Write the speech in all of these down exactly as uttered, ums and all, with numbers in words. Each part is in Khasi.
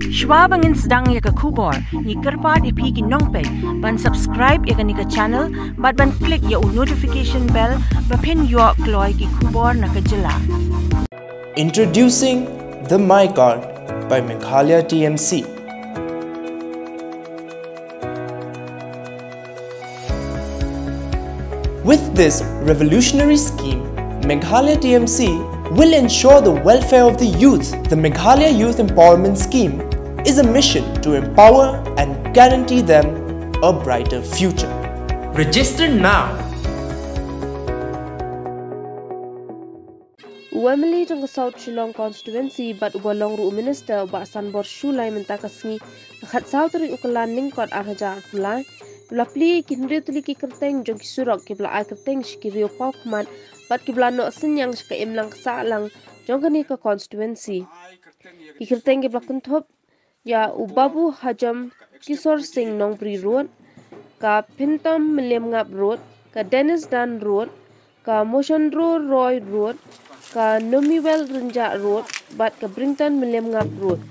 Shwa ba ngin sdang ïa ka khubor, ngi kyrpad ïa phi ki nongpeit ban subscribe ïa kane ka channel bad ban click ïa u notification bell ba phin ïoh kloi ki khubor na ka jylla. Introducing the MyCard by Meghalaya T M C. With this revolutionary scheme, Meghalaya T M C will ensure the welfare of the youth. The Meghalaya Youth Empowerment Scheme is a mission to empower and guarantee them a brighter future. Register now. U M L A jong ka South Shillong Constituency bad uba long ruh u Minister, u Bah Sanbor Shullai, mynta ka sngi, ka khatsaw tarik u Kyllalyngkot arhajar arphew lai, u la plie ïa ki hynriew tylli ki kyrteng jong ki surok kiba la ai kyrteng sha ki riew paw khmat bad kiba la noh synñiang sha ka imlang ka sahlang jong kane ka constituency. Ki kyrteng kiba la kynthup ïa u Babu Hajom Kisor Singh Nongbri Road, ka Phintom Mylliem Ngap Road, ka Dennis Dan Road, ka Moshandro Roy Road, ka Nomiwel Rynjah Road bad ka Brington Mylliem Ngap Road.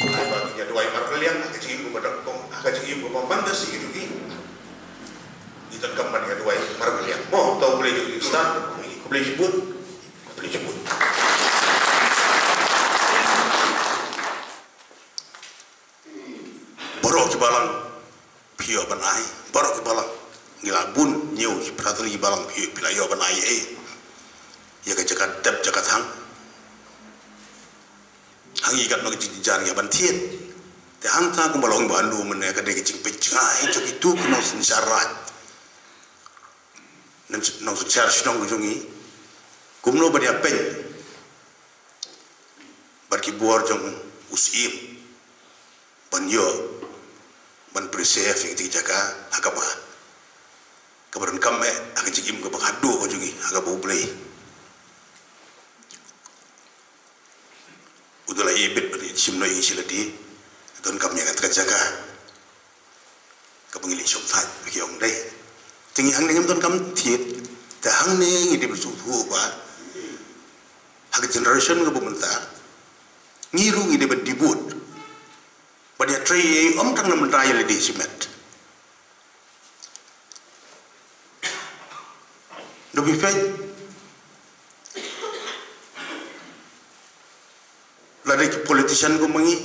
Ai ba ki ïa duwai markylliang ha ka jingim kaba dap kong, ha ka jingim kaba man da shi ki duki. Ngi donkam ban ïa duwai markylliang. Mo, to U Blei jong ngi u stad, U Blei shibun, U Blei shibun. Baroh ki balang phi ïoh ban ai, baroh ki balang. Ngi la bun, hynñiew shi phra tylli ki balang phi, phi la ïoh ban ai ei. Ïa ka jaka dep jaka thang. Ha ngi katno ka jingjynjar ngi hap ban thied. Te hangta kumba la ong Bah Anu mynne ka dei ka jingpeit jngai jong kito ki nongsynshar raid. Nong, nongsynshar shnong ka jong ngi. Kumno ban ïa peit bad ki bor jong u Syiem ban ïoh ban preserve ïa kito ki jaka ha kaba, kaba donkam eh ha ka jingim kaba khadduh ka jong ngi ha kaba U Blei u da la ïa bit ban ïa shim noh ïa ngi shi lade. Donkam ïa kata ka jaka kaba ngi leit shong thait, ba ki ong dei. Te ngi hangne ngim donkam thied, te hangne ngi dei ban sngewthuh ba ha ka generation kaba mynta ngi ruh ngi dei ban dibud ban ïatrei, ym tang na mynta ïa lade shimet. Nda phi peit lada ki politician kum ma ngi,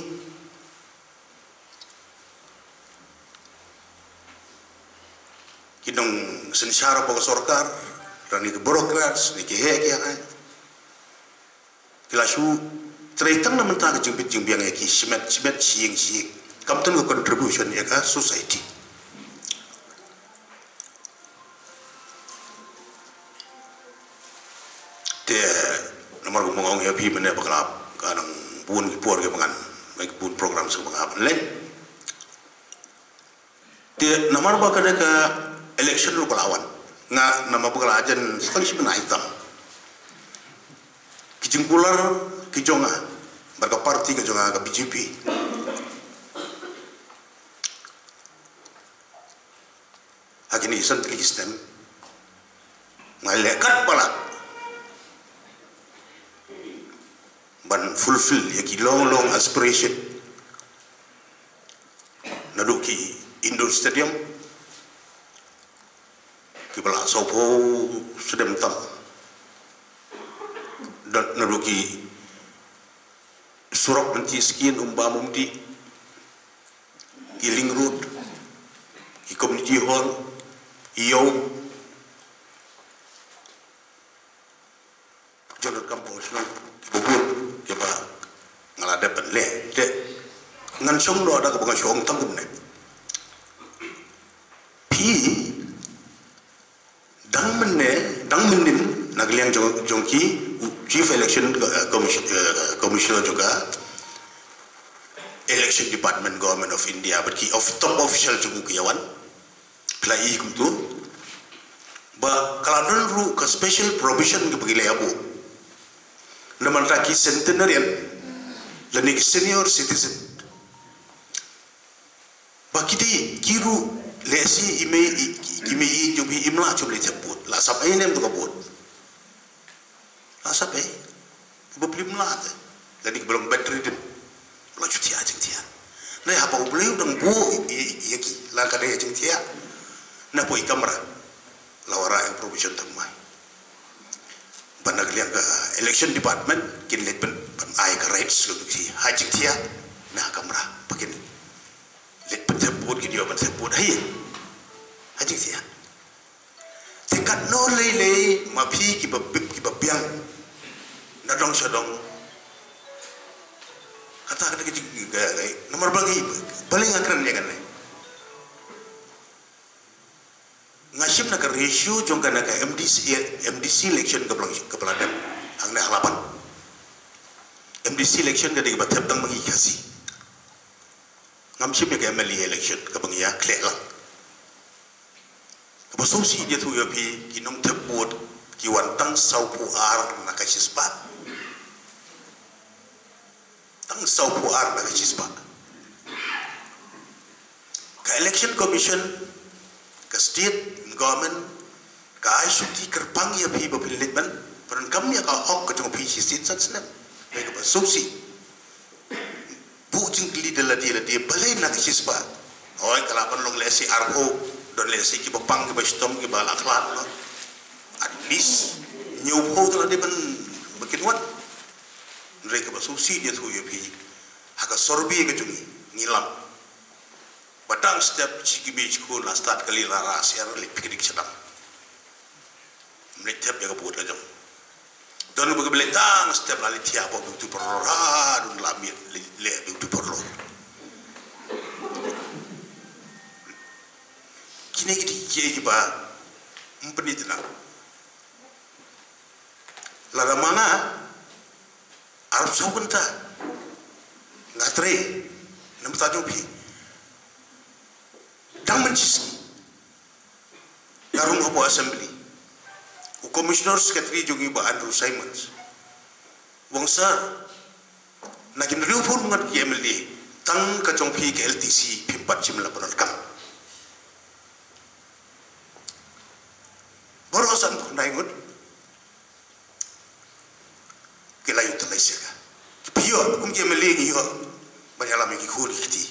ki nongsynshar hapoh ka sorkar, lane ki bureaucrats, ne ki heh ki heh, ki la shu trei tang na mynta ka jingbit jingbiang ïa ki shimet shimet, shi ïing shi ïing. Kam don ka contribution ïa ka society. Te namar kumba nga ong ïa phi mynne ba ka la, ka nang bun ki por kiba ngan, ki bun program kiba nga ban leh. Te namar ba ka dei ka election ruh ka la wan, nga namar ba ka la jan sa tang shi bnai tam. Ki jingkular ki jong nga bad ka party ka jong nga, ka B J P, ha kine ki san tylli ki snem nga leh katba lah ban fulfill ïa ki long long aspiration. Naduh ki indoor stadium kiba la sawphew snem tam, naduh ki surok Myntri Skin, Umbam Umdih, ki link road, ki community hall, ïew, jong ka kampung shnong kiba bun kiba nga la dep ban leh. Te ngan shong noh da kaba nga shong tang kumne. Phi dang mynne, dang mynnin na ka liang jong, jong ki, u Chief Election, eh, Commission-, eh, Commissioner jong ka Election Department, Government of India, bad ki of top official jong u ki ïa wan. Phi la i kumtu ba ka la don ruh ka special provision kaba ki leh ïa u. Namar ta ki centenarian lane ki senior citizen. Ba ki dei ki ruh lehse i mei, i, i mei i jong phi im lah jong leh thep vote. La sap ei ne em tu ka vote. La sap ei. Ba phi im lah te. Lane ki ba long bedridden. La ju thiah jingthiah. Na haba u Blei u dang buh ïa, ïa ki la ka dei jingthiah. Na poi kamra. La wanrah ïa provision thymmai. Ba na ka liang ka election department kin leit ban, ban ai ka rights ka ki ha jingthiah na kamra ba kin leit ban thep vote, kin ïoh ban thep vote ha ïing ha jingthiah. Te katno lei lei ma phi kiba bip kiba biang na dong sha dong. Kata ka dei ka jing ka, ka, namar ba ngi, balei nga kren ïa kane. Nga shim na ka ratio jong kane ka M D C, M D C election kaba la, kaba la dep hangne ha Laban. M D C election ka dei kaba thep tang ma ngi Khasi. Ngam shim ïa ka M L A election kaba ngi ïa khleh lang. Kaba sngewsih jong ngi ïa phi, ki nongthep vote ki wan tang sawphew ar na ka shispah. Tang sawphew ar na ka shispah. Ka Election Commission, ka State Government ka ai shuti kyrpang ïa phi ba phin leit ban pyndonkam ïa ka hok ka jong phi shisien san snem. Kaba sngewsih. Buh jingkylli da lade lade, balei na ka shispah? Hooid, ka lah ban long lehse arphew, don lehse kiba pang, kiba shitom, kiba la khlad, no? At least hynñiewphew te la dei ban, ba kin wan. Hynrei kaba sngewsih jong ngi ïa phi, ha ka survey ka jong ngi, ngi lam ba tang step shi ki mih shi khun la stad kali la rah syiar, leit picnic sha dang. Mlei thep ïa ka vote ka jong. Don ba ka mlei tang step la leit thiah bad u tu parlor, ha, don la miet leh, leh u tu parlor. Kine ki dei kiei kiba ym pynïaid na. Lada ma nga arphew saw kynta nga trei na bynta jong phi. Dang mynshisngi nga rung hapoh Assembly, u Commissioner Secretary jong ngi Bah Andrew Symonds u ong, sir, na ki hynriewphew ngut ki M L A, tang ka jong phi ka L T C phim pat shym la pyndonkam. Baroh san phew khyndai ngut ki la ïoh tyllai siaka. Ki phi ïoh kum ki M L A, ngi ïoh ban ïalam ïa ki khun ki kti.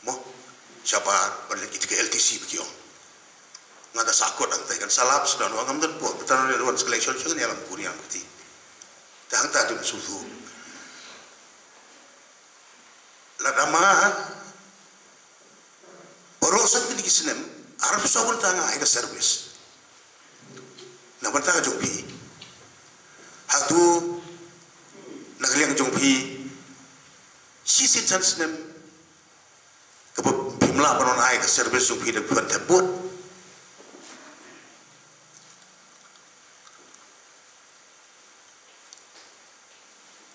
Mo, shabar ban leit kit ka L T C ba ki ong. Nga da sahkut hangtai, kan sa lap sdang, wa ngam don por, bynta ngan ïalam election sha ngan ïalam khun ïalam kti. Te hangta dim suthu. Lada ma baroh san tylli ki snem, arphew saw kynta nga ai ka service na bynta ka jong phi. Hato na ka liang jong phi, shisien san snem kaba phim lah ban wan ai ka service jong phi da phi wan thep vote?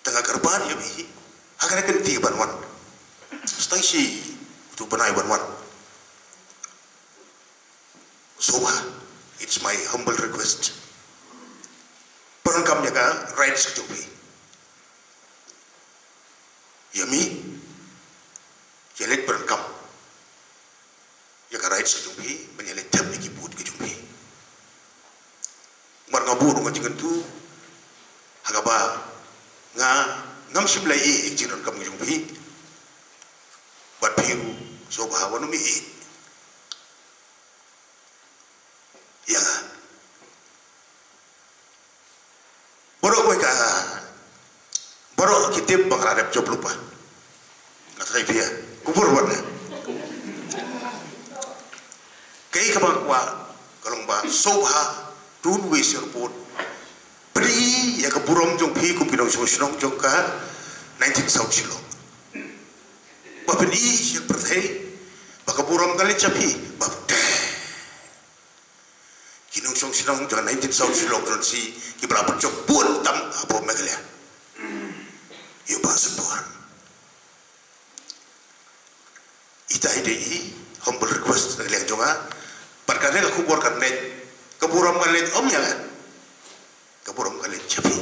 Te nga kyrpad ïa phi ha kane ka kynti ban wan. Stang shi utu u bnai ban wan. Sngewbha, it's my humble request. Pyndonkam ïa ka rights ka jong phi. Ïa mih, ïa leit pyndonkam ïa ka rights ka jong phi, ban ïa leit thep ïa ki vote ka jong phi. Namar nga buh ruh ka jingkyntu ha kaba nga ngam shym la ïeh ïa ka jingdonkam ka jong phi. Bad phi ruh sngewbha wat nym ïeh ïa nga. Baroh kawei ka, baroh ki tip ba nga la dep jop lypa. Nga tharai phi ïa kubur wat ne. Kaei kaba nga kwah ka long ba sngewbha, don't waste your vote. Pynïaid ïa ka burom jong phi kum ki nongshong shnong jong ka nineteen South Shillong. Ba phin ïohi sha pyrthei ba ka burom ka leit sha phi ba te. Ki nongshong shnong jong ka nineteen South Shillong Constituency kiba la pynjop bun tam hapoh Meghalaya. Ïa ba support. Ita hi dei hi humble request na ka liang jong nga. Bad kane ka khubor kan leit, ka burom kan leit ym ïa nga, ka burom kan leit sha phi.